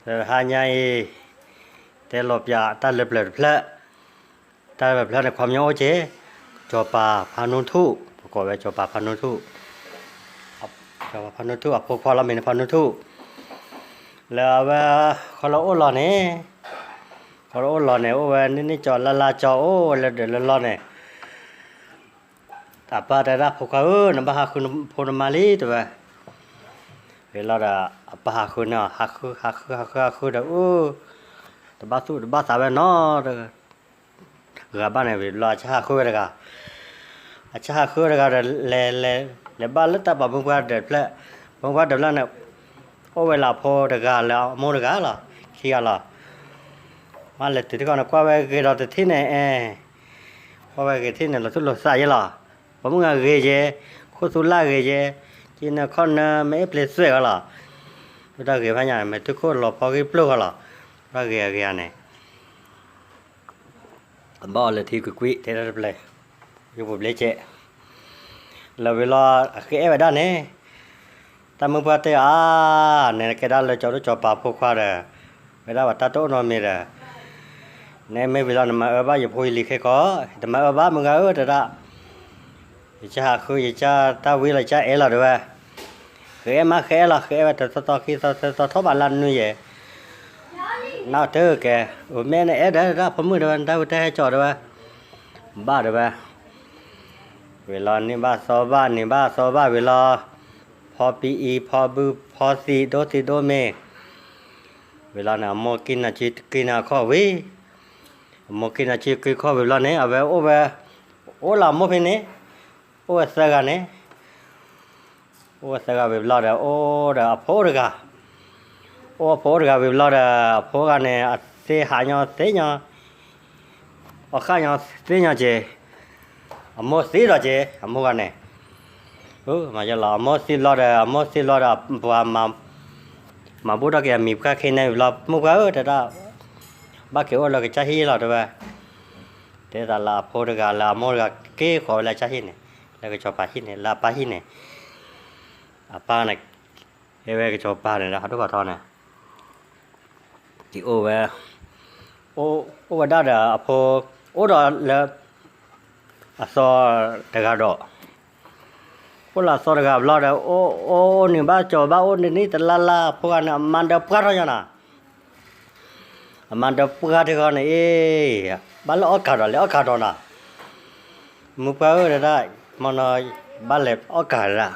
တဟါညါအံၤ တဲလီၤပၠးတၢ်လၢပျၢၤတဖျၢၣ်, တၢ်လၢပျၢၤတဖျၢၣ်န့ၣ် ခီပညီအိၣ်က့ၤ စီၤပၤဖးနူထူၣ်, ပကိးဝဲစီၤပၤဖးနူထူၣ်, စီၤပၤဖးနူထူၣ်အဖိခွါလီၤ မ့ၢ်န့ၣ်ဖးနူထူၣ်, လၢအဝဲ ခီလၢအိၣ်လီၤန့ၣ်, ခီလၢအိၣ်လီၤန့ၣ် အိၣ်ဝဲန့ၣ်န့ၣ်ကၠီလၢ်လၢ်ကၠီအိၣ်ဝဲလၢဒၢးလၢလီၢ်န့ၣ် အပၢ်တဲဒၣ် ဖိခွါဧၢ, နဘၣ်ဟးဃုဖိနမါလံ တဲဝဲ. ဝံၤလီၤဒီး အပၢ်ဟးဃုန့ၣ်, ဟးဃု ဟးဃု ဟးဃုဒီး အိၣ် တဘၣ်သူၣ်တဘၣ်သးဝဲနီတဂၤဘၣ်န့ၣ် ဝံၤဘျီအဆၣ်ဟးဃုဝဲတဂၤ, အဆၣ်ဟးဃုဝဲတဂၤဒီး လဲၤ လဲၤ လဲၤဘၣ်လၢတၢ်ပာ်မုၢ်ပှၢ်ဒၢးတဖျၢၣ်, မုၢ်ပှၢ်ဒၢးတဖျၢၣ်န့ၣ် အိၣ်ဝဲလၢအဖိတဂၤလၢအမိၢ်တဂၤလီၤ, ခံဂၤလီၤ. မ့ၢ်လဲၤတုၤထံကီၢ်န့ၣ် ကွၢ်ဝဲဂ့ၤဒီးတထံၣ်န့ၣ်, အဲ ကွၢ်ဝဲဂ့ၤထံၣ်န့ၣ် လီၤသူၣ်လီၤသးယဲလီၤ. ပိာ်မုၣ်ဂၤဂ့ၤယဲ, ခိၣ်သူလၢ်ဂ့ၤယဲ, က့နၢခီၣ်နၢ မ့ၢ်အ့ၣ်ပျ့ၤသွဲၣ်ဂီၤလီၤ. ဒုၣ်တၢ်ဂ့ၤဖးညါ မ့ၢ်ထူခိၣ်လီၤဖီဂံၢ်ပျိၢ်ဂီၤလီၤ. ဒုၣ်တၢ်ဂ့ၤဂၤဂ့ၤဧါန့ၣ် အဘၣ်အီၤလၢထံကွ့ၢ်ကွ့ၢ် ထဲတၢ်တပျဲၢ်, ယိပူၤဘျ့ကဲး, လၢဝံၤလီၤ အဃ့အဲၣ်ဝဲဒၣ်န့ၣ်, တၢ်မုၢ်ပှၢ်တဲအီၤ, နကဲဒၣ်လၢကၠီဒိၣ်ကၠီပၤဖိခွါဒီး, ဝဲဒၣ်ပှၤတၢ်တအိၣ်နီတမံၤဒီး, နမ့ၢ်ဝံၤလီၤ နမၤအၢဘၣ်ယဖိယလံၤခဲကီး, တမၤအၢဘၣ်မုၢ်ဂၤဧၢ တဲဒၣ် ယကဟးဃု ယကတၢ်ဝံလီၤ ယကအဲၣ်လီၤတဲဝဲ, ဃ့အဲၣ်မးဃ့အဲၣ်လီၤ ဃ့အဲၣ်ဝဲတသီသီခံသီသၢသီထီၣ်ဘးလၢနွံယဲၢ်, နတကဲ, အိၣ်မ့ၢ်နအဲၣ်ဒီးတၢ်ဖိမုၣ်တဲဝဲ နတၢ်ဝံတၢ်ဟဲကၠီတဲဝဲ, ဘၣ်တဲဝဲ, ဝံၤလီၤန့ၢ်ဘၣ်သီဘၣ် န့ၢ်ဘၣ်သီဘၣ်ဝံၤလီၤ, ဖီပံအံၤ ဖီဘု ဖီသံး ဒိသံးဒိမ့ၤ, ဝံၤလီၤန့ၣ် အမိၢ်က့ၤနၤက့ၤက့ၤနၤခီၣ်ဝံၤ, အမိၢ်က့ၤနၤက့ၤက့ၤခီၣ်ဝံၤဘျီန့ၣ် အဝဲအိၣ်ဝဲ, အိၣ်လၢအမိၢ်ဖဲန့ၣ်, အိၣ်ဝဲသၢဂၤန့ၣ်, အိၣ်ဝဲသၢဂၤဝံၤဘျီဒီး အိၣ်ဒီးအဖိအိၣ်တဂၤ, အိၣ်အဖိအိၣ်တဂၤဝံၤဘျီဒီး အဖိဂၤန့ၣ် အသ့ၣ်ဟးညီသ့ၣ်ညီ, အီၣ်ဃၣ်ညီသ့ၣ်ညီက့ၤ, အမိၢ်သံဒီးက့ၤ အမိၢ်ဂၤန့ၣ်, မၤယလီၤ အမိၢ်သံဘျီဒီး အမိၢ်သံဘျီဒီး ပှၤ မၤဘူၣ်ထီၣ်က့ၤအမံၤပှၢ်ခဲန့ၣ်ဝံၤဘျီ မုၢ်ပှၢ်ဧၢ တဲဒၣ်, ဘၣ်က့ၤအိၣ်လၢကစၢ်ဟံၣ်လီၤတဲဝဲ, တဲသးလၢအဖိတဂၤလၢအမိၢ်တဂၤက့ၤဃီၤဝဲလၢကစၢ်ဟံၣ်န့ၣ်, လၢကစီၤပၤဟံၣ်န့ၣ် လၢအပၢ်ဟံၣ်န့ၣ်, အပၢ်န့ၣ်, ဟဲဝဲကစီၤပၤန့ၣ်ဒီး ဟးဒိၣ်ဖးထီန့ၣ် က့ၤအိၣ်ဝဲ, အိၣ်ဝဲဒၣ်ဒီးအဖိ, အိၣ်ဒီးလၢ အသီတဂၤဒီး, အိၣ်လၢအသီတဂၤဘျီဒီး အိၣ်အိၣ်န့ၣ်ဘၣ်ကၠီၤဘၣ်အိၣ်န့ၣ်န့ၣ်တလါလါ အဖိဂၤန့ၣ် အမါဒီးပှၢ်ထီၣ်ညီနၤ, အမါဒီးပှၢ်ထီၣ်ဃီန့ၣ် အ့ၣ်, ဘၣ်လၢအီၣ်ကၤဒီးလဲၤအီၣ်ကၤဒီးနၤ, မုၢ်ပှၢ်ဧၢ တဲဒၣ်, မနီၤ, ဘၣ်လဲၤအီၣ်ကၤတဲဒၣ်,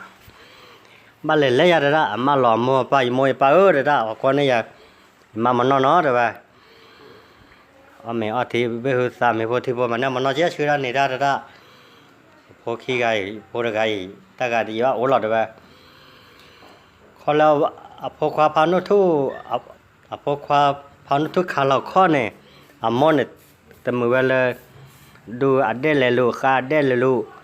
ဘၣ်လဲၤလဲၤယၤတဲဒၣ်, အမါလီၤအမိၢ်အပၢ် ယမိၢ်ယပၢ်ဧၢ တဲဒၣ်, ပှၤကွၢ်န့ၢ်ယၤ, ယမါမနီၤနီၤတဲဝဲ, အီၣ်မ့ၤအီထံဘ့ၣ်ဟုသးမ့ၤဖိထံဖိ မၤန့ၢ်မနီၤကဲဆှၢဒၣ်န့ၣ်တၢ်တဲဒၣ်, အဖိခံဂၤအံၤ ဖိတဂၤအံၤ တၢ်ဂၤဒ်ယဘၣ်အိၣ်လီၤတဲဝဲ, ခီလၢ အဖိခွါဖးနူၢ်ထူၣ်, အဖိခွါဖးနူၢ်ထူၣ်ခးလီၤခီၣ်န့ၣ်, အမိၢ်န့ၣ် တမုာ်ဝဲလၢ ဒူအဒဲၣ်လဲၤလူၤ ဃါအဒဲၣ်လဲၤလူၤ,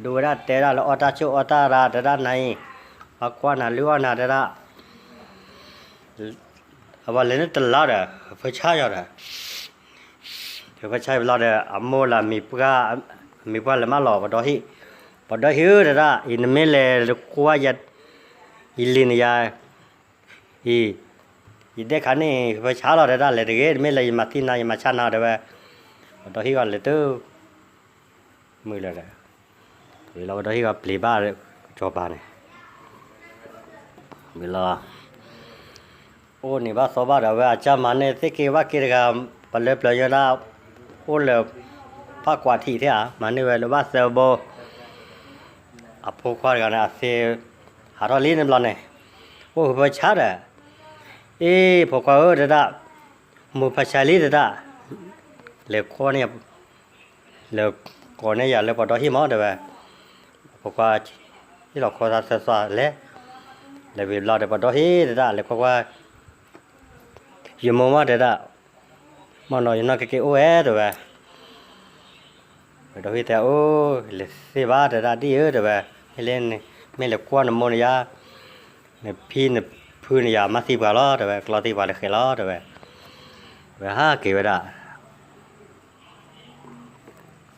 ဒူဝဲဒၣ်တဲဒၣ်လၢအီၣ်တၢ်ဆိၣ်အီၣ်တၢ်ရၢ တဲဒၣ်နၤအံၤ, ပှၤကွၢ်နၤလုၢ်အီၣ်နၤတဲဒၣ်, အဝဲလဲၤန့ၢ်တလါဒီး ဖၢဆါယီၤဒီး ဖၢဆါဘျီဒီး အမိၢ်လၢမံၤပှၢ်, မံၤပှၢ်လဲၤမၢလီၤပှၤဒီဟံၣ်, ပှၤဒီဟံၣ်ဧၢ တဲဒၣ်, အံၤနမ့ၢ်လဲၤကွၢ်ယၤ, ယလံၤန့ၣ်ယၤ, အံၤ, ယဒဲခါန့ၣ် ဖၢဆါလီၤတဲဒၣ်, လဲၤတဂ့ၤ, တမ့ၢ်လၢယမၤသံနၤ ယမၤဆါနၤတဲဝဲ, ပှၤဒီဟံၣ်ဂီၢ်လဲၤတ မုာ်လၢၤဒီး, ဝံၤလီၤပှၤဒီဟံၣ်ဂီၢ်ပျံၤဘၣ် ကစီၤပၤန့ၣ်, ဝံၤလီၤ အိၣ်န့ၣ်ဘၣ်သီဘၣ်ဒီး အဝဲအကၢ်မၤန့ၢ်သ့ၣ်က့ၤဘၣ်က့ၤတဂၤ, ပှၤလၢပျၢၤညါဒၣ်, အိၣ်လၢ ဖးကွၢ်ထံးထဲဧါ, မၤန့ၢ်ဝဲလၢဘၣ်သၢဘိ, အဖိခွါတဂၤန့ၣ် အသ့, ဟးထီၣ်လံန့ၣ်ဘျီန့ၣ်, အိၣ်ဃုဖၢဆါဒီး, အ့ၣ် ဖိခွါဧၢ တဲဒၣ်, မုာ်ဖၢဆါလံတဲဒၣ်, လဲၤကွၢ်န့ၣ် လဲၤကိးန့ၢ်ယၤလၢပှၤဒီဟံၣ်မးတဲဝဲ, ဖိခွါ, ဟ့ၣ်လီၤခိသးသၢသွါလဲၣ်, လဲၤဝံၤဘျီဒီးပှၤဒီဟံၣ်တဲဒၣ် လဲၤကွၢ်ကွၢ်, ယမိၢ်မးတဲဒၣ်, မနီၤယနီၢ်ကက့ၤအိၣ်ဝဲတဲဝဲ, ပှၤဒီဟံၣ်တဲအိၣ်, လဲၤသ့ၣ်ဘၣ်တဲဒၣ်ဒ်အံၤတဲဝဲ, မ့ၢ်လၢ, မ့ၢ်လဲၤကွၢ်နမိၢ်န့ၣ်ယါ, နဖံနဖုန့ၣ်ယါ မၤသံပှၤလီၤတဲဝဲ, ကျီသံပှၤလၢဃဲလီၤတဲဝဲ, ဝဲဟးက့ၤဝဲဒၣ်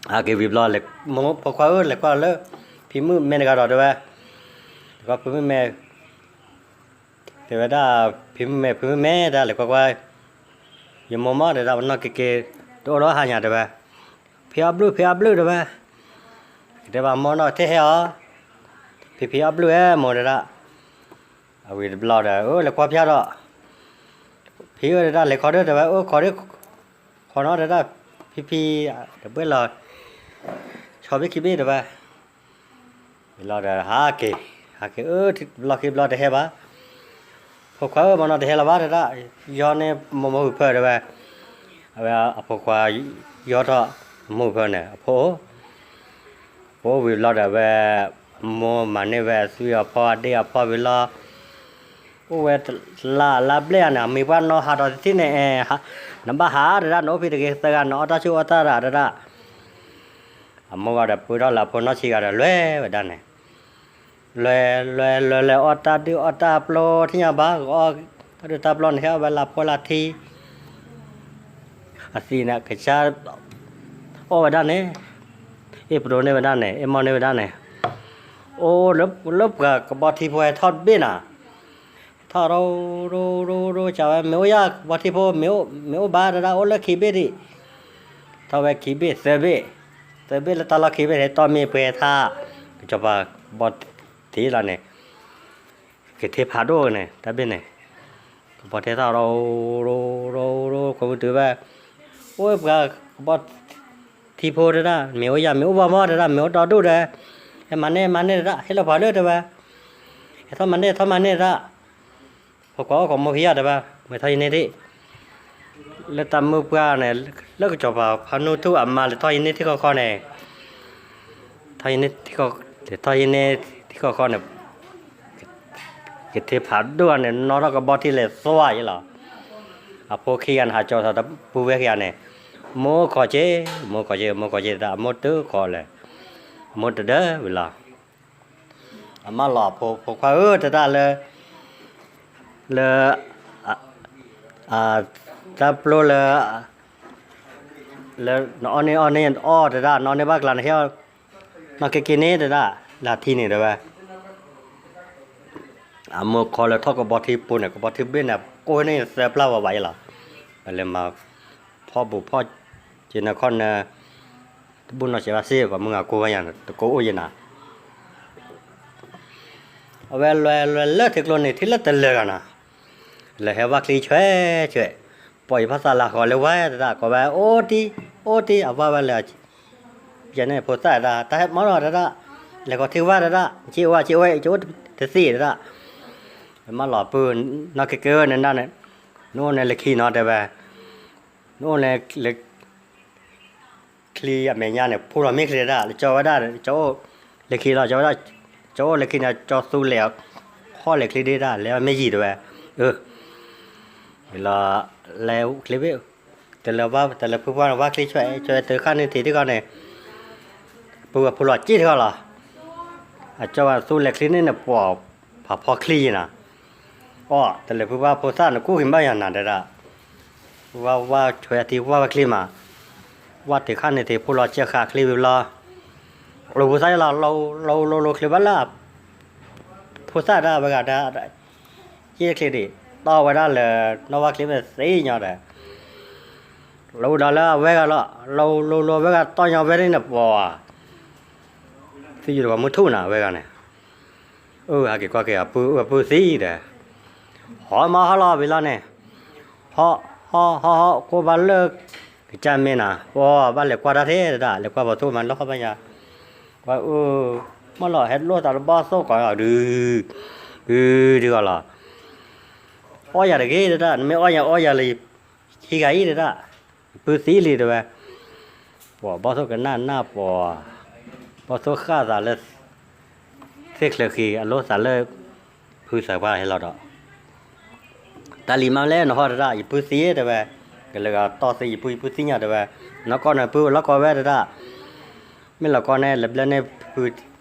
ဟဲက့ၤဝံၤဘျီ, မိၢ်ဖိခွါဧၢ လဲၤကွၢ်လၢ ဖံမုၣ်မဲတဂၤဒီးတဲဝဲ, လဲၤကွၢ်ဖံမုၣ်မဲ, တဲဝဲဒၣ်, ဖံမုၣ်မဲာ် ဖံမုၣ်မဲာ် တဲလၢကွၢ်ကွၢ်, ယမိၢ်မ့ၢ်တဲဒၣ် ပနီၢ်က့ၤက့ၤ တအိၣ်ဒီးဟါညါတဲဝဲ, ဖံအီၣ်ဘျုး ဖံအီၣ်ဘျုးတဲဝဲ, ကတဲဘၣ်မိၢ်နီၢ်ထဲဟဲအီၤ, ဖံဖံအီၣ်ဘျုးဧၢ မိၢ်တဲဒၣ်, အဝံၤတဘျီဒီး အၢ လဲၤကွၢ်ဖၠၣ်ဒီး, ဖံဧၢတဲဒၣ် လဲၤခီဒၢတဲဝဲ, အၢ ခီဒၢ, ခီနီၤတဲဒၣ်, ဖံဖံ, တဘှ့ၣ်လီၤ, ဆီဘ့ၣ်ခံဘ့ၣ်တဲဝဲ ဝံၤလီၤဒီး ဟးက့ၤ, ဟးက့ၤအၢ ဘျီခံဘျီတဟဲဘၣ်, ဖိခွါဧၢ မနီၤတဟဲလၢၤဘၣ်တဲဒၣ်, ယီၤန့ၣ်မိၢ်မိၢ်ဟုၣ်ဖၢတဲဝဲ, အဝဲအဖိခွါ, ယီၤထီၣ်, မိၢ်ဟုၣ်ဖၢန့ၣ် အဖိ, ဖိဝံၤဘျီဒီးဝဲ, အမိၢ်မၤန့ၢ်ဝဲအသွံၣ်အဖီအဒ့ၣ်အဖီဝံၤလီၤ, အိၣ်ဝဲတလါလါဘျဲၣ်ဧါန့ၣ် အမံၤပှၢ်နီၢ်ဟးဒီးတထံၣ်န့ၣ်, နဘၣ်ဟးတဲဒၣ် နအိၣ်ဖဲတဂ့ၤသၢဂၤ နအီၣ်တၢ်ဆူၣ်အီၣ်တၢ်တၢ်တဲဒၣ်, အမိၢ်ဂၤဒီးပၢထီၣ်လၢအဖိနီၢ်ဆံးဂၤဒီးလွဲဝဲဒၣ်န့ၣ်, လွဲလွဲလွဲလွဲ အီၣ်တၢ်ဒုၣ်အီၣ်တၢ်ပျီထံၣ်ညါဘၣ်, အီၣ်တၢ်ဒုၣ်တၢ်ပျီန့ၣ် ဟဲအီၣ်ဝဲလၢဖိလၢထံ, အသံးန့ၣ် ကစၢ်, အီၣ်ဝဲဒၣ်န့ၣ်, အ့ၣ်ပဒိန့ၢ်ဝဲဒၣ်န့ၣ် အ့ၣ်မီၢ်န့ၢ်ဝဲဒၣ်န့ၣ်, အိၣ်လၢပှၤကဘီထံဖိဟဲထီၣ်တဘ့ၣ်နၤ, ထီၣ်ရိရိရိရိ ကဝဲ မ့ၢ်အိၣ်ယၤကဘီထံဖိ မ့ၢ်အိၣ်ဘၣ်တဲဒၣ် အိၣ်လၢခံဘ့ၣ်ဒံး, ထီၣ်ဝဲခံဘ့ၣ်သၢဘ့ၣ်, သၢဘ့ၣ်လၢတၢ်လီၢ်ခံဘ့ၣ်န့ၣ် တီၢ်မ့ၢ်ပှဲၤထါ, ကစီၤပၤကဘီထံလီၤန့ၣ်, ကထ့ဖးဒိၣ်န့ၣ် တၢ်ဘ့ၣ်န့ၣ်, ကဘီထံထီၣ်ရိရိရိရိ ခိၣ်မုၢ်တုၤဝဲ, အိၣ်ပှၤကဘီ ထံဖိတဲဒၣ် မ့ၢ်အိၣ်ယၤ မ့ၢ်အိၣ်ဘၣ်မီၢ်တဲဒၣ် မ့ၢ်အိၣ်ဒီဒူၣ်ဒီး, ဟဲမၤန့ၢ်မၤန့ၢ်တဲဒၣ် ဟ့ၣ်လီၤပှၤလၢတဲဝဲ, ဟဲထီၣ်မၤန့ၢ်ထီၣ်မၤန့ၢ်တဲဒၣ်, ဖိခွါအိၣ်ခိးမိၢ်ခံဂၤတဲဝဲ, မ့ၢ်ထီၣ်ယန့ၢ်ဒံး, လၢတၢ်မုၢ်ပှၢ်န့ၣ် လၢကစီၤပၤဖးနူထူၣ်အမါလဲၤထီၣ်ယန့ၢ်ထံခီခီန့ၣ်, ထီၣ်ယန့ၢ်ထံခီခီန့ၣ် ကထ့ဖးဒိၣ်န့ၣ် နီၣ်ထီၣ်ကဘီထံလဲၤသွါယဲလီၤ. အဖိခံဂၤန့ၣ် ဟးကၠီၤသးတပူၤဝဲခံဂၤန့ၣ်, မိၢ်ခိးက့, မိၢ်ခိးက့, မိၢ်ခိးက့တၢ် အမိၢ်တခိးလဲၣ်, မိၢ်တဒၢဝံၤလီၤ. အမၢလီၤအဖိ, ဖိခွါဧၢ တဒၣ်လၢ, လၢ, တၢ်ပျိလၢ, လၢနအီၣ်န့ၢ်အီၣ်န့ၢ်အီၣ်တဒၣ် နအီၣ်န့ၢ်ဘၣ်ကျါန့ၣ်ဟဲ, နီၢ်က့ၤက့ၤန့ၣ်တဒၣ်, လၢထံန့ၣ်တဲဝဲ အမိၢ်ခီလၢထီၣ်ကဘီထံပူၤန့ၣ် ကဘီထံဘ့ၣ်န့ၣ် ကိၢ်န့ၢ်သၢပျၢ်ဝဲဘၣ်ယဲလီၤ. ပလဲၤမၤဖီၣ်ဘူးဖီၣ်က့ၤနခီနၢ, တဘူၣ်နီၢ်စဲးဘၣ်စ့ၢ်ကီး မုၢ်ဂၤကိၢ်ဝဲယၤန့ၣ် တကိးအိၣ်ယဲနၤ. အဝဲလဲၤလဲၤလၢထံကျိန့ၣ် ထံၣ်လၢတလၢာ်ဂၤနၤ, လဲၤဟဲဝၣ်ချံဆွဲဆွဲ, ပိာ်ယဖီၣ်သးလၢဃီၤလၢဝဲတဒၣ် ကိးဝဲအိၣ်တံၢ်, အိၣ်တံၢ် အဝၣ်ဝဲလၢ ယဲန့ၣ်ဖိသၣ်တဒၣ် တၢ်ဟဲမၤလီၤတဒၣ်, လဲၤခီထံဝၣ်တဒၣ်, က့အိၣ်ဝဲ က့အိၣ်ဝဲ က့အိၣ်တသ့တဒၣ်, မၢလီၤပုၢ်, နီၢ်က့ၤက့ၤဧၢ နဒၣ်န့ၣ်, နအိၣ်န့ၣ်လၢခံနီၤတဲဝဲ, နအိၣ်န့ၣ်လၢ ချံအမဲာ်ညါန့ၣ် ဖှူလီၤမ့ၢ်ချ့တဒၣ် လၢကၠီဝဲဒၣ် ကၠီအိၣ်လၢခံလီၤ ကၠီဝဲဒၣ်, ကၠီအိၣ်လၢခံန့ၣ် ကၠီသူလဲၤ, ဟီၣ်လဲၤချံဒ့ဒၣ် လဲၤမ့ၢ်ယံၤတဲဝဲ, အၢ, လီၤ, လဲၤချံဘ့ၣ်, တလၢၤဝါ တလၢၤဖုပှၢ်န့ၣ် ဝၣ်ချံဆွဲ ဆွဲတုၤခါန့ၣ်ထံးတခီန့ၣ်, ပုၢ်ဝဲဖှူလီၤက့တခီလီၤ, အကၠီဝဲသူလဲၤချံန့ၣ်န့ၣ် ပှၤဖးဖီချံယံၤနၤ အီၣ် တလဲၤဖုဘၣ်ဖိသၣ်န့ၣ် ကူၣ်က့ၤဘၣ်ယၤနၤတဲဒၣ်, ဝၣ်ဝၣ်ဆွဲအထံဝၣ်ဝဲချံမး, ဝၣ်တုၤခါန့ၣ်ထံးဖှူလီၤက့ဃာ်ချံဝံၤဘျီ, လိၤဖိသၣ်ယလီၤ လိၤလိၤလိၤချံဘၣ်လၢ ဖိသၣ်ဒၣ်ဝဲဂၤဒၣ်, က့ချံဒံး တီၢ်ဝဲဒၣ်လၢ နီၢ်ဝၣ်ချံမ့ၢ်သ့ညီဒီး, လိၤဒီးလၢအဝဲဂၤလီၤ လိၤလိၤလိၤဝဲဂၤတီၢ်ညီဝဲဒၣ်န့ၣ်ပှၤ သံယုာ်တဂီၤမုၢ်ထူၣ်နၤဝဲဂၤန့ၣ်, အၢ ဟဲက့ၤကွၢ်က့ၤအပုၢ် အပုၢ်သံဒီး, ဟီၣ်မးဟီၣ်လီၤဝံၤလီၤန့ၣ်, ဟီၣ် ဟီၣ် ဟီၣ် ဟီၣ် ကိၢ်ဘၣ်လၢ ကစၢ်မ့ၢ်နၤ, ပှၤဘၣ်လဲၤကွၢ်တၢ်ထဲဒၣ် လဲၤကွၢ်ပှၤသူၣ်မၤလၢဟီၣ်ဘၣ်ယၤ, ကွၢ်အၢ, မ့ၢ်လီၤ ဟဲလိၣ်သးလၢဘီၣ်သိၣ်ကီးဒုး, ဒုးဒုးဂီၤလီၤ, အီၣ်ယၤတဂ့ၤတဒၣ် နမ့ၢ်အီၣ်ယၤအီၣ်ယၤလၢ ခံဂၤအံၤတဒၣ်, ပုၢ်သံလံတဲဝဲ, ပှၤဘီၣ်သိၣ်ကနၣ်နၢ်ပှၤ, ဘီၣ်သိၣ်ဃၣ်သးလၢ သ့ၣ်ချၢဃံ အလိၣ်သးလၢ ဖုသးပှၢ်ဟဲလီၤဒီး, တၢ်လံၤမးလဲၣ်နဟီၣ်တဒၣ် ယပုၢ်သံတဲဝဲ, ကလၢာ်ဂၤတီၢ်သံ ယပုၢ် ယပုၢ်သံညါတဲဝဲ, နီၢ်ကီၢ်န့ၣ်ပုၢ်လီၢ်ကီၢ်ဝဲတဒၣ်, မ့ၢ်လီၤကီၢ်န့ၣ် လဲၤဘျၢန့ၢ်ဖု ဟံးနီ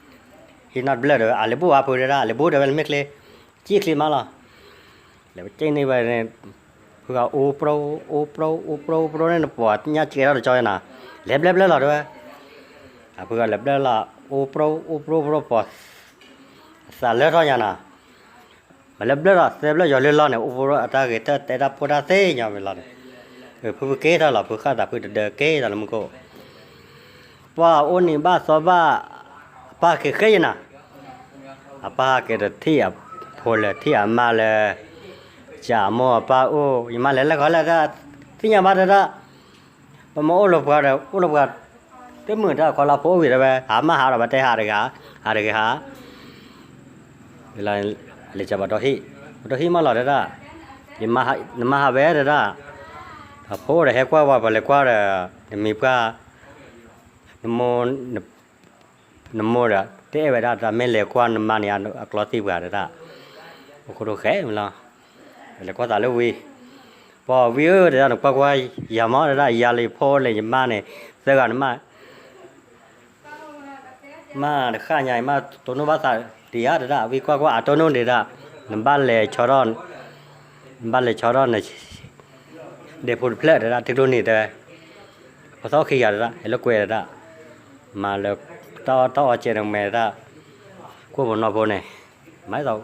တဘျၢတဲဝဲ အလဲၤဘူၣ်ဝဲဖုတဒၣ် လဲၤဘူၣ်တဲဝဲ မ့ၢ်ချ့, ကံၣ်ချ့မးလီၤ, လဲၤက့ၣ်န့ၢ်ဝဲန့ၣ်, ဖုဂၤအိၣ်ပြိ အိၣ်ပြိ အိၣ်ပြိ အိၣ်ပြိန့ၣ် နပှၤညၣ်ကဲထီၣ်တကၠီယနၤ, လဲၤဘျၢဘျၢလီၤတဲဝဲ, အဖုဂၤလဲၤဘျၢလီၤ အိၣ်ပြိ အိၣ်ပြိ အိၣ်ပြိပှၤ သးလၢထီၣ်ညါနၤ, ပှၤလၢဘျၢၣ်ဒီးသၢဘျၢၣ်ယီၤလၢလီၢ်န့ၣ် အိၣ်ဖှိၣ်အတၢ်ဂ့ၤတၢ်တဲတၢ်ဖိတၢ်သ့ၣ်ညါဝဲလီၤန့ၣ်, ဖုဖုက့ၤထီၣ်လီၤ ဖုဃၣ်သးဖုတဒၢက့ၤထီၣ်လၢမူခိၣ်, ပှၤအိၣ်နံၤဘၣ်သီဘၣ်, အပၢ်က့ၤဃ့ယနၤ, အပၢ်က့ၤတထံၣ်အဖိလၢထံၣ်အမါလၢ ကမိၢ်အပၢ်အိၣ် ယမါလဲၤလၢခီလဲၣ်တၢ်, သ့ၣ်ညါဘၣ်တၢ်, ပမ့ၢ်အိၣ်လၢပှၤဒီး အိၣ်လၢပှၤ, တမုာ်တၢ်ခီလၢဖိအိၣ်ဝံၤတဝဲ ဟးမၢ်ဟးဒီးပတဲဟးတဂ့ၤ, ဟးတဂ့ၤဟး လၢကဘၣ်ဒီဟံၣ်, ဘၣ်ဒီဟံၣ်မးလီၤတဒၣ်, နမါဟးဝဲတဒၣ်, အဖိဒီးဟဲကွၢ်ဝဲပှၤလဲၤကွၢ်ဒီး, နမံၤပှၢ်, နမိၢ်, နမိၢ်ဒီး တအဲၣ်ဝဲဒၣ်တဒၣ် မ့ၢ်လဲၤကွၢ်နမါန့ၣ် အကျီသံပှၤတဒၣ်, အိၣ်ခိၣ်ဒိၣ်ဃဲမးလီၤ, လဲၤကွၢ်သးလၢဝံၤ, ပှၤဝံၤဧၢတဒၣ် နကွၢ်ကွၢ်ယၤမးတဒၣ် ယၤလၢယဖိလၢယမါန့ၣ်, သၢဂၤနမါ မ့ၢ်တဃၣ်ညါအံၤ မ့ၢ်တိၢ်နီၣ်ဘၣ်သးဒံးဧါတဒၣ် ဝံကွၢ်ကွၢ်အတိၢ်နီၣ်ဒံးဒၣ်, နဘၣ်လဲၤဆီထီၣ်, နဘၣ်လဲၤဆီထီၣ်န, ဒဲဖိတဖျၢၣ်တဒၣ် ထံကျိနံၤတဲ, ဖိသၣ်ခံဂၤတဒၣ် ဟဲလၢကွဲတဒၣ်, မၤလၢတၢ်အီၣ်တၢ်အီကဲးနမဲာ်တဒၣ်, ကိၣ်ဖိနီၢ်ဖိန့ၣ်, မၤသး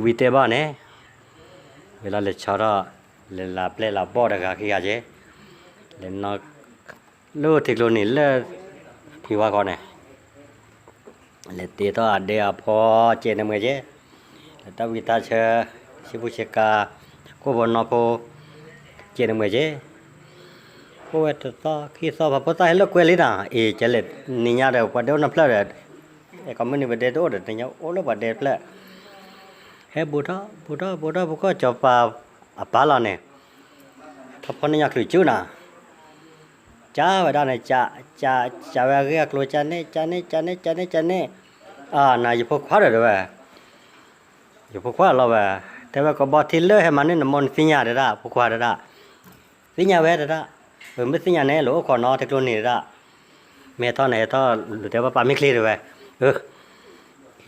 ဝံတဲဘၣ်န့ၣ်, ဝံၤလီၤလဲၤဆီထီၣ်, လဲၤလၢပျဲၢ်လၢဘီၣ်တဂၤခံဂၤက့, လဲၤနီၢ်, လၢထံကျိနံၤလၢ, ဖံဝါဃီန့ၣ်, လဲၤတ့ထီၣ်အဒဲအဖီကဲးနမဲာ်က့, လဲၤတၢ်ဝံတၢ်ဆၢ, ဆ့ပူဆ့ကၤ, ကိၣ်ဖိနီၢ်ဖိ, ကဲးနမဲာ်က့, အိၣ်ဝဲတသီခံသီ ပှၤဖိသၣ်ဟဲလၢကွဲလံနၤ, အ့ၣ် ကလဲၣ်, နံၤညါဒီးပှၤဒဲအိၣ်နီတဖျၢၣ်ဒီး, အဲၣ်ကီးမုၢ်နံၤပဒဲတအိၣ်ဒီး နံၤညါအိၣ်လၢပှၤဒဲတဖျၢၣ်, ဟဲဘူးထီၣ်ဘူးထီၣ်ဘူးထီၣ် ပကီၢ်စီၤပၤအပၢ်လီၤန့ၣ်, ထီၣ်ဖီန့ၢ်ညါချုးစုနၤ, ကးဝဲဒၣ်န့ၣ်, ကးဝဲအဂ့ၢ်အကျိၤ ကးန့ၣ် ကးန့ၣ် ကးန့ၣ် ကးန့ၣ် ကးန့ၣ်, နၤယဖိခွါဒီးတဲဝဲ, ယဖိခွါလီၤဝဲ, တဲဝဲကဘီထံလၢဟဲမၤန့ၢ်နမိၢ်နသ့ၣ်ညါတဒၣ် ဖိခွါတဒၣ်, သ့ၣ်ညါဝဲတဒၣ်, မ့ၢ်သ့ၣ်ညါန့ၣ် လၢအိၣ်ခိးနီၤထံကျိနံၤတဒၣ်, မ့ၢ်ဟဲထီၣ်န့ၣ် ဟဲထီၣ်လူၤတဲဘၣ်ပာ်မ့ၢ်ချ့တဲဝဲ,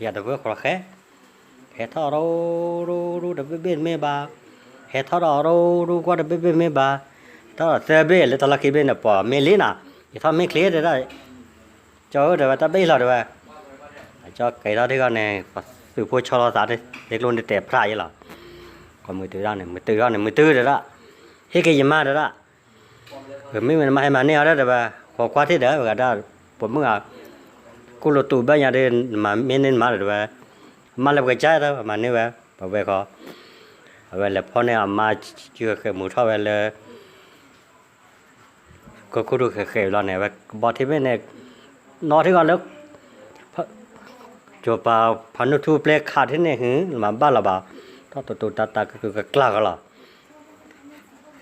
ယၤတဝဲခိးဃဲ, ဟဲထီၣ်ရူၤရူၤရူၤတဘ့ၣ်ဘ့ၣ်မ့ၢ်ဘၣ်, ဟဲထီၣ်ဒီးရူၤရူၤကွၢ်တဘ့ၣ်ဘ့ၣ်မ့ၢ်ဘၣ်, ဟဲထီၣ်ဒီးသၢဘ့ၣ်လၢထီၣ်လီၢ်ခံဘ့ၣ်န့ၣ် ပှၤမ့ၢ်လံနၤ, ယထီၣ်မ့ၢ်ချ့တဲဒၣ်, ကၠီဧၢတဲဝဲ တၢ်ဘ့ၣ်လီၤတဲဝဲ, ကၠီကဲထီၣ်ထံဂီၢ်န့ၣ် ပှၤသုးဖိဆီလီၤသးန့ၣ် ထံကျိနံၤတဲာ်ဖျါယဲလီၤ, ကီးမုၢ်တုၤဒၣ်န့ၣ် မုၢ်တုၤဒၣ်န့ၣ် မုၢ်တုၤတဒၣ်, ဟ့ၣ်က့ၤယမါတဒၣ် မ့မ့ၢ်နမါဟဲမၤန့ၢ်အီၤဒီးတဲဝဲ, ခိးကွၢ်ထံၣ်ဒီး ပှၤဒၣ်, ပိာ်မုၣ်ဧါ, ကိၣ်လိာ်တူာ်ဘၣ်ညါဒီး နမၤမ့ၢ်န့ၢ်နမါဒီးတဲဝဲ, အမါလၢပှဲၤကါတဲ ပမၤန့ၢ်ဝဲ, ပဝဲခီ, အဝဲလဲၤဖီၣ်န့ၢ်အမါဃဲးမုာ်ထီၣ်ဝဲလၢ ကီၢ်ခိၣ်ဒိၣ်ဃဲးဃဲးလီၤန့ၣ် အဝဲကဘီထံမ့ၢ်န့ၣ်, နီၢ်ထံဂီၢ်လၢ ကၠီၤပၤဖးနုၢ်ထူပျဲခးထံန့ၣ် ဟ့ၣ်မၤဘၣ်လီၤဘၣ်, ထီၣ်တတူာ်တၢ်တၢ်ကကျၢ်ကကျၢ်ကီလီၤ,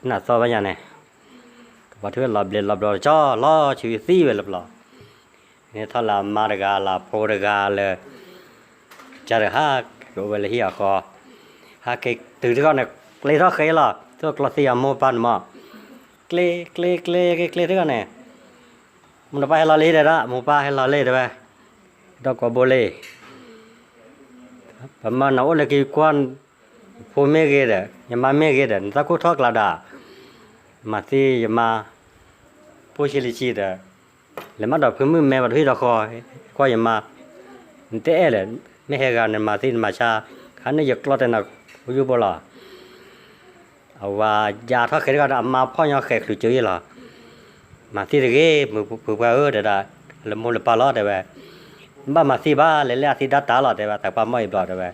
နၢ်သီဘၣ်ညါန့ၣ်, ကဘီထံဝဲလီၤဘျဲးလီၤဘျီတကၠီ လီၤဆံးသံဝဲလၢပျီ, န့ၣ်ထီၣ်လၢအမါတဂၤလၢအဖိတဂၤလၢ ကၢ်တဟါ, ကအိၣ်ဝဲလၢဟံၣ်အဃီ, ဟးက့ၤတုၤထံဂီၢ်န့ၣ် ကျ့ထီၣ်ဃဲလီၤ, သိၣ်ကျီသံအမိၢ်ပၢ်န့ၣ်မး, ကျ့ ကျ့ ကျ့ ကျ့ ကျ့ထံဂီၢ်န့ၣ်, မိၢ်တပၢ်ဟဲလီၤလံတဲဒၣ်, မိၢ်ပၢ်ဟဲလီၤလံတဲဝဲ, ဒီးကိးဘိလံ, ပမၤနၤအိၣ်လၢက့ၤကွၢ်, ဖိမ့ၢ်ဂ့ၤဒီး ယမါမ့ၢ်ဂ့ၤဒီး နတၢ်ခိၣ်ထီၣ်ကျးဒၣ်, မၤသံယမါ, ဖိဆံးလံဆံးဒီး လဲၤမးဒီးဖုမုၣ်မဲဘၣ်တဟံၣ်ဒီးဃီ, ကွၢ်ယမါ, နတအဲၣ်လဲၣ်, မ့ၢ်ဟဲဂၤနမၤသံနမၤဆါ, ခါန့ၣ်ယကျီတဲနၤ, အိၣ်ယိၣ်ဘိလီၤ, အဝၤယါထီၣ်ဃဲးတဂၤဒီး အမါဖီၣ်ညီဃဲးချုးကၠိယဲလီၤ, မၤသံတဂ့ၤ, မုၢ်ပှၢ်ဧၢတဲဒၣ်, လၢမိၢ်လၢပၢ်လီၤတဲဝဲ, ဘၣ်မၤသံဘၣ် လဲၤလၢအသံဒၣ်တၢ်လီၤတဲဝဲ, သးပှၢ်မီၢ်အံၤဘျီတဲဝဲ,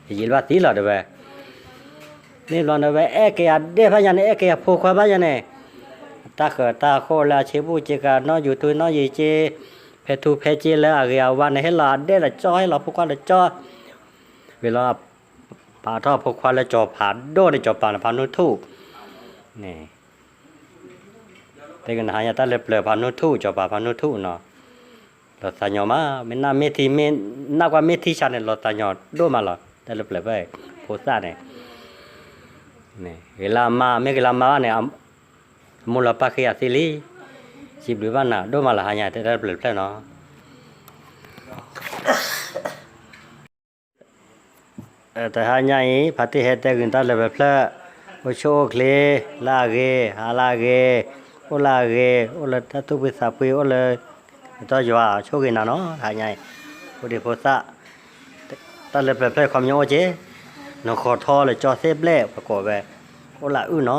ယယံာ်လၢဘၣ်သံလီၤတဲဝဲ န့ၣ်ဘျီန့ၣ်ဝဲ အဲၣ်က့ၤအဒဲၣ်ဖးညါန့ၣ် အဲၣ်က့ၤအဖိခွါဖးညါန့ၣ်, တၢ်ဃၢၤတၢ်ဃိၣ်လၢအဆ့ပူၣ်စ့ကၤ နီၢ်ယူၤထူနီၢ်ယံၤက့, ဖဲထူဖဲစ့လၢအဂ့ၤအဝါန့ၣ် ဟ့ၣ်လီၤအဒဲၣ်တကၠီ ဟ့ၣ်လီၤဖိခွါတကၠီ, ဝံၤလီၤ, ပာ်ထီၣ်ဖိခွါလၢစီၤပၤဒိၣ်န့ၣ် စီၤပၤန့ၣ် ဖးနူထူၣ်, န့ၣ် တဲကနဟါညါတၢ်လၢပျၢၤဖးနူထူၣ် စီၤပၤဖးနူထူၣ်နီၤ, လီၤသးညီမး မ့ၢ်နၢ်မ့ၢ်ထံ မ့ၢ်နၢ်ကွၢ်မ့ၢ်ထံဆါန့ၣ် လီၤသးညီဒိၣ်မးလီၤ တၢ်လၢပျၢၤဖဲ ဖိသၣ်န့ၣ်, ဂ့ၤလၢအမါ မ့ၢ်ဂ့ၤလၢအမါဘၣ်န့ၣ်, အမိၢ်လီၤပၢ်ဃ့အသံလံ, စံးဘျုးဘၣ်နၤဒိၣ်မးလီၤ ဟါညါတဲတၢ်လၢပျၢၤဖျၢၣ်နီၤ. တဟါညါအံၤ ဖါတံၢ်ဟဲတဲဂုာ်တၢ်လၢပျၢၤဖျၢၣ်, အိၣ်ဆူၣ်အိၣ်ချ့ လၢအဂ့ၤ, ဟးလၢအဂ့ၤ, အိၣ်လၢအဂ့ၤ, အိၣ်လၢတၢ်သူၣ်ဖှံသးဖှံ, အိၣ်လၢ ကတီၢ်ယွၤဆိၣ်ဂ့ၤနၤနီၤ, တဟါညါအံၤ ဖိဒံဖိသၣ်, တၢ်လၢပျၢၤဖျၢၣ်ခီပညီအိၣ်က့ၤ, နဃီၤထီလၢကၠီသ့ၣ်ဘျဲၣ် ပကိးဝဲ, အိၣ်လၢအုၣ်နီၤ,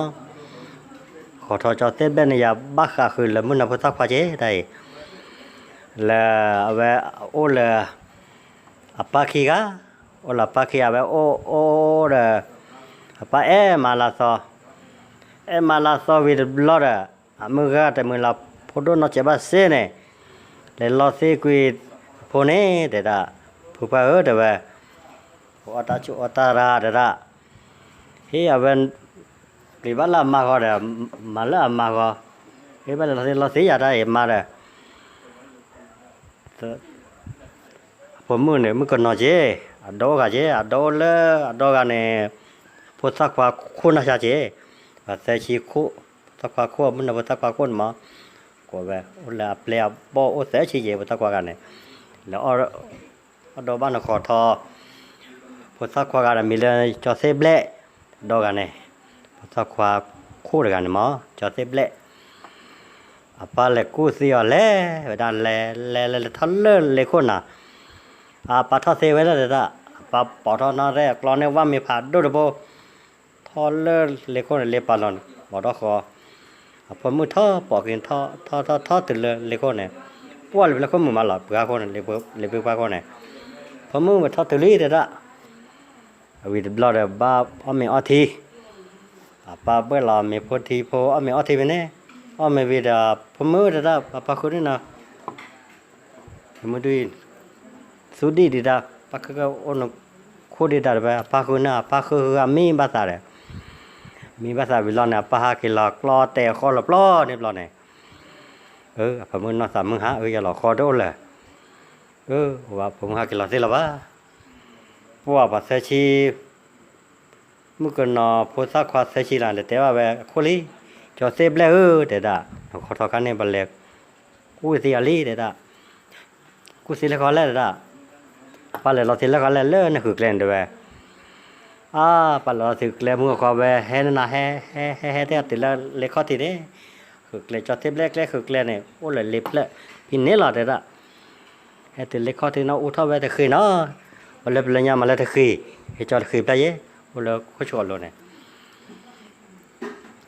ဃီၤထီကၠီသ့ၣ်ဘျဲၣ်န့ၣ် ယဘၣ်ဃးဃုာ်လၢမုၢ်နၤဖိသၣ်ခွါက့ၤတၢ်အံၤ, လၢအဝဲအိၣ်လၢ အပၢ်ခံဂၤ, အိၣ်လၢအပၢ်ခံဂၤ အဝဲအိၣ်အိၣ်ဒီး အပၢ်အဲၣ်မၤလၤသီ, အဲၣ်မၤလၤသီဝံၤတဘျီဒီး အမုၢ်ဂၤတမုာ်လၤဖိဒိၣ်နီၢ်စဲးဘၣ်စ့န့ၣ်, လဲၤလီသံကွံာ်ဖိန့ၣ် တဲဒၣ်, ဖုဖၢဧၢ တဲဝဲ, ပအီၣ်တၢ်ဆူၣ်အီၣ်တၢ်ရၤ တဲဒၣ်, ဟ့ၣ်အဝဲ ပျံၤဘၣ်လၢအမါဂီၤဒီး မၤလၢအမါဂီၤ, ဟ့ၣ်ဘၣ်လဲၤလီသံလီသံယၤတၢ်အံၤမါဒီး အဖိမုၣ်န့ၣ် မုၣ်ကနီၤက့ၤ, အဒီအိၣ်ဂၤက့ၤ, အဒီအိၣ်လၢအဒီဂၤန့ၣ် ဖိသၣ်ခွါခိၣ်နၢ်ဆါက့ၤ, ပှၤသၢဆံခိၣ်, ဖိသၣ်ခွါခိၣ် မုၢ်နၤဖိသၣ်ခွါခိၣ်န့ၣ်မး, ကိးဝဲ, အိၣ်လၢအပျဲၢ်အဘီၣ်အိၣ်သၢဆံက့ၤ ဖိသၣ်ခွါဂၤန့ၣ်, လဲၤအီၣ်ဒီးဘၣ်နဃီၤထီ, ဖိသၣ်ခွါဂၤဒီးမံၤလၢကၠီသ့ၣ်ဘျဲၣ်, ဒီဂၤန့ၣ်, ဖိသၣ်ခွါခိၣ်တဂၤန့ၣ်မး ကၠီသ့ၣ်ဘျဲၣ် အပၢ်လဲၤကူၣ်သံအီၤလဲၤဝဲဒၣ်လဲၤလဲၤလဲၤလဲၤထီၣ်လၢလ့ခိၣ်နၤ, အပၢ်ထီၣ်သ့ဝဲလၢဒၣ်, အပၢ်ပိာ်ထီၣ်နီၣ်ရဲၣ်အကျီန့ၣ် ဝၣ်မ့ၤဖးဒိၣ်တဘိ, ထီၣ်လၢလ့ခိၣ်န့ၣ် လ့ပာ်လီၤန့ၣ် ပိာ်ထီၣ်ဃီ, အဖိမုၣ်ထီၣ်ပိာ်က့ၤထီၣ်ထီၣ်ထီၣ်တုၤလၢလ့ခိၣ်န့ၣ်, ပှၢ်လၢပျဲခိၣ်မုာ်မးလီၤ ပှၤခိၣ်န့ၣ်, လ့ပှဲၤပှၤခိၣ်န့ၣ်, ဖိမုၣ်ဝဲထီၣ်တုၤလံတဲဒၣ် အဝံၤတဘျီဒီးဘၣ်အီၣ်မ့ၤအီထံ, အပၢ်ဘၣ်လီၤမ့ၤဖိထံဖိအီၣ်မ့ၤအီထံဖဲန့ၣ်, အီၣ်မ့ၤဝံၤဒီး ဖိမုၣ်တဲဒၣ် ပၢ်ဃုန့ၣ်နီၤ, မုၢ်ဒု, သူဒံၣ်ဒံးတၢ် ပၢ်ဃုအိၣ်နခိၣ်ဒံးတၢ်တဝဲ အပၢ်ဃုန့ၣ် အပၢ်ဃုဃုအမံဘၣ်သးဒီး, မံဘၣ်သးဝံၤလီၤန့ၣ် အပၢ်ဟးက့ၤလီၤကျီတဲာ်ဃီလီၤပျီန့ၣ်ဘျီန့ၣ်, အဖိမုၣ်နီၢ်သးမုၢ်ဟါ အၢ ယလီၤဃီတအိၣ်လၢၤ, အဝဲဖိမုၣ်ဟးက့ၤလီၤသ့လီၤဘၣ် ပှၤပှၤသၢဆံ, မုၣ်ကနီၤဖိသၣ်ခွါသၢဆံလီၤ လဲၤတဲဘၣ်ဝဲအခိၣ်လံ, ကၠီသ့ၣ်ဘျဲၣ်ဧၢ တဲဒၣ်, နဃီၤထီခါန့ၣ် ပလဲၤကူၣ်သံအီၤလံ တဲဒၣ်, ကူၣ်သံလၢဃီလဲၣ်တဲဒၣ်, ပၢ်လဲၤလီၤသံလၢဃီလဲၣ်လၢနဃုာ်ကျဲန့ၣ်တဲဝဲ, အါ ပၢ်လဲၤလီၤသံကျဲမုၢ်ဃီဝဲ ဟဲနၤ ဟဲ ဟဲ ဟဲ ဟဲတဲတုၤလၢလ့ခီၣ်ထံးန့ၣ်, ဃုာ်ကျဲ ကၠီသ့ၣ်ဘျဲၣ်ကျဲဃုာ်ကျဲန့ၣ် အိၣ်လၢလ့ဖျၢၣ်ဖဲန့ၣ်လီၤတဲဒၣ် ဟဲတုၤလ့ခီၣ်ထံးနီၤ အူထီၣ်ဝဲတဃ့နီၤ, ပှၤလၢပလၢညါမၤလၢတဃ့, ဟဲကၠီတဃ့ဖျၢၣ်ယဲ, အိၣ်လၢခိၣ်ဆူၣ်အလိၤန့ၣ်,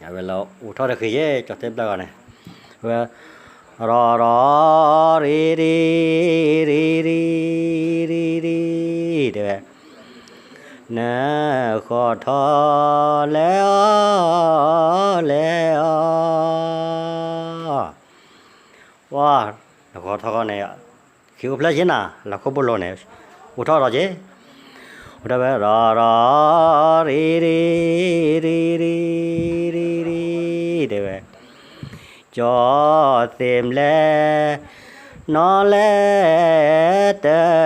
အဝဲလၢအူထီၣ်တဃ့ယဲ ကၠီသ့ၣ်ဘျဲၣ်ဂီၤန့ၣ်, ဝဲ, ရီ ရီ ရံ ရံ ရံ ရံ ရံ တဲဝဲ နဃီၤထီလဲၤအီၤ လဲၤအီၤ, ပှၤ, နဃီၤထီဃီန့ၣ်, ဃ့အိၣ်ဖျဲၣ်က့ၤနၤ လၢခိၣ်ဘိလိၤန့ၣ်, အိၣ်ထီၣ်ဒီးက့ၤ, အိၣ်ထီၣ်ဝဲ ရီ ရီ ရံ ရံ ရံ ရံ ရံ တဲဝဲ ကၠီသ့ၣ်ဘျဲၣ် နီၢ်လဲၤတ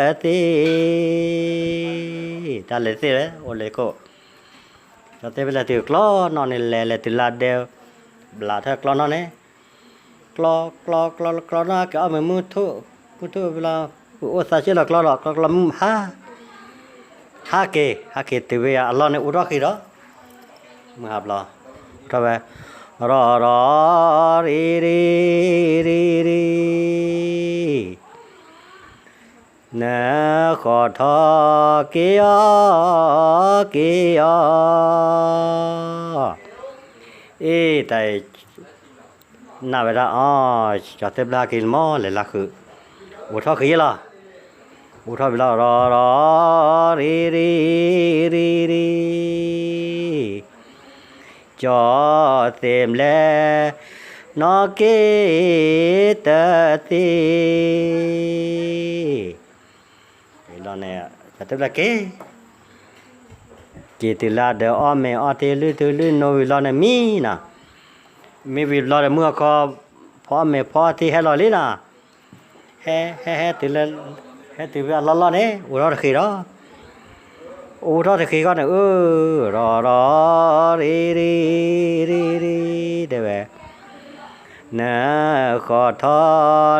သ့, တၢ်လဲၤတသ့ဝဲ အိၣ်လၢခိၣ်, ကၠီသ့ၣ်ဘျဲၣ်တုၤကျီနီၣ်န့ၣ် လဲၤလဲၤတုၤလၢဒဲ, ဘျးထၢၣ်ကျီနီၣ်န့ၣ်, ကျီ ကျီ ကျီ ကျီနီၣ် က့ၤအီၣ်မ့ၤမုၢ်ထူၣ်, မုၢ်ထူၣ်ဝံၤလီၤ, အိၣ်သးစ့ၢ်လီၤကျီဒီး ကျီကျီမုၢ်ဟါ ဟးက့ၤ ဟးက့ၤတုၤဝဲအလီၢ်န့ၣ် အိၣ်ထီၣ်ဃံဒီး, မုၢ်ဟါဘျီ, အိၣ်ထီၣ်ဝဲ, ရီ ရီ ရံ ရံ ရံ ရံ နဃီၤထီက့ၤအီၤ က့ၤအီၤ, အ့ တၢ်အံၤ နၢ်ဝဲဒၣ်အီၤ, ကၠီသ့ၣ်ဘျဲၣ်ဟဲက့ၤလံမး လဲၤလၢဃုာ်, အိၣ်ထီၣ်ဃံလီၤ, အိၣ်ထီၣ်ဝံၤလီၤ ရီ ရီ ရံ ရံ ရံ ရံ ရံ ကၠီသ့ၣ်ဘျဲၣ် နီၢ်က့ၤတသ့, ဝံၤလီၤန့ၣ် ကၠီသ့ၣ်ဘျဲၣ်က့ၤ က့ၤတုၤလၢဒဲအီၣ်မ့ၤအီထံလုၢ်ထူလုၢ်နိဝံၤလီၤန့ၣ်မံနီၤ, မံဝံၤဘျီဒီးမုၢ်အခီ, ဖီအီၣ်မ့ၤဖီအီထံဟဲလီၤလံနီၤ, ဟဲ ဟဲ ဟဲတုၤလၢ, ဟဲတုၤဖဲအလီၢ်လီၢ်န့ၣ် အိၣ်ထီၣ်တဃံဒီး, အိၣ်ထီၣ်တဃံဃီန့ၣ် အၢ, ရီ ရီ ရံ ရံ ရံ ရံ တဲဝဲ, နဃီၤထီ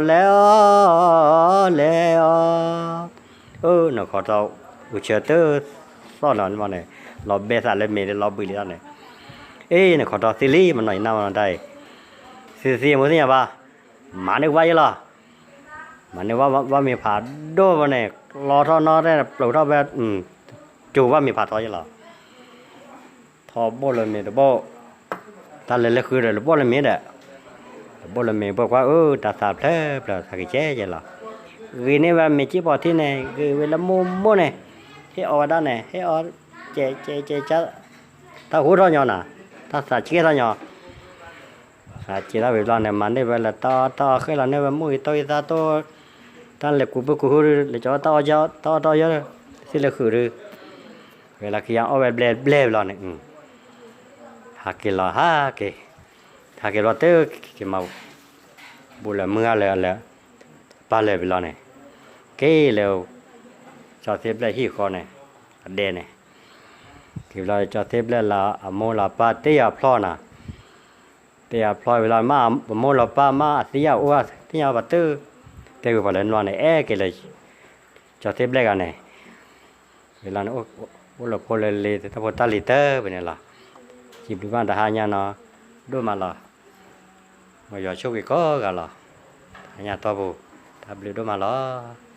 လဲၤအီၤ လဲၤအီၤ, အၢ နဃီၤထီ, အုၣ်ဆၢတၢ်သီၣ်နီၤန့ၣ်, လီၤဘဲသးလၢမ့ၤလၢလီၤဘှံးလံလီၤန့ၣ်, အ့ နဃီၤထီသံလံ မနီၤအံၤနၢ်မနီၤတၢ်အံၤ, သံသံအမူသ့ၣ်ညါဘၣ်, မၤန့ၢ်ဝါယဲလီၤ, မၤန့ၢ်ဝါမ့ၤဖးဒိၣ်ဘၣ်န့ၣ် လီၤထီၣ်နီၣ်တဲ ပျိးထီၣ်ဝဲ, ကၠိဘၣ်မ့ၤဖးထီယဲလီၤ. ထီဘိၣ်လၢမ့ၤတဘိၣ်, တၢ်လဲၤလၢဃုဒီး လဘိၣ်လၢမ့ၤဒီး, လဘိၣ်လၢမ့ၤဘိၣ်ကွၢ်အၢ တၢ်သးဖျၢၣ်ဖျၢၣ် သးကကဲယဲလီၤ. ဂ့ၤန့ၢ်ဝဲမ့ၤက့ၣ်ပီၤထံန့ၣ် ဂ့ၤဝဲလၢမိၢ်မိၢ်န့ၣ်, ဟ့ၣ်အီၣ်ဝဲဒၣ်န့ၣ် ဟ့ၣ်အီၣ်, ကဲကဲကဲ, တၢ်ဟိထီၣ်ညီနၤ, တၢ်သးကဲထီၣ်ညီ သးကဲထီၣ်ဝံၤဘျီန့ၣ် မၤန့ၢ်ဝဲလၢတၢ်အီၣ်တၢ်အီ ဃဲလီၤန့ၢ်ဝဲမိၢ်ဂံၢ်ထီၣ်ဂံၢ်သၣ်တိၢ်, တၢ်လဲၤကူးဘုကူးဟု, လဲၤကၠီတၢ်အီၣ်တၢ်အီယီၤ, သ့ၣ်လၢဃုာ်ဒီး, ဝဲလၢခံအီၣ်ဝဲဘျဲၣ်ဘျဲၣ်ဘျီန့ၣ်, ဟးက့ၤလီၤဟးက့ၤ, ဟးက့ၤဘျီတုၤက့ၤမၤ ဘူးလၢမုၢ်ဂၤလၢအလၢ, ပၢ်လၢာ်ဘျီန့ၣ်, က့ၤလၢ ကၠီသ့ဘျဲၣ်ဟံၣ်ဃီန့ၣ်, အဒဲန့ၣ်, က့ၤဘျီ ကၠီသ့ဘျဲၣ်လၢအမိၢ်လီၤပၢ်တ့ၢ်ယၤဖျီနၤ, တ့ၢ်ယၤဖျီဝံၤလီၤ မ့ၢ်အမိၢ်လီၤပၢ်မ့ၢ်အသံယၤအိၣ်သ့ၣ်ညါဘၣ်တုၤ, တဲဝံၤပှၤလၢနွၤန့ၣ် အဲၣ်က့ၤလၢ ကၠီသ့ဘျဲၣ်ဂၤန့ၣ်, ဝံၤလီၤန့ၣ် အိၣ်လၢဖိလၢလံၤ တၢ်ဖိတၢ်လံၤတၢ်ပှဲၤန့ၣ်လီၤ. စံးဘျုးဘၣ်တဟါညါနီၤ, ဒိၣ်မးလီၤ. မ်ယွၤဆိၣ်ဂ့ၤကိးဂၤလီၤ. တဟါညါတီၢ်ပူၤ, တၢ်ဘျုးဒိၣ်မးလီၤ.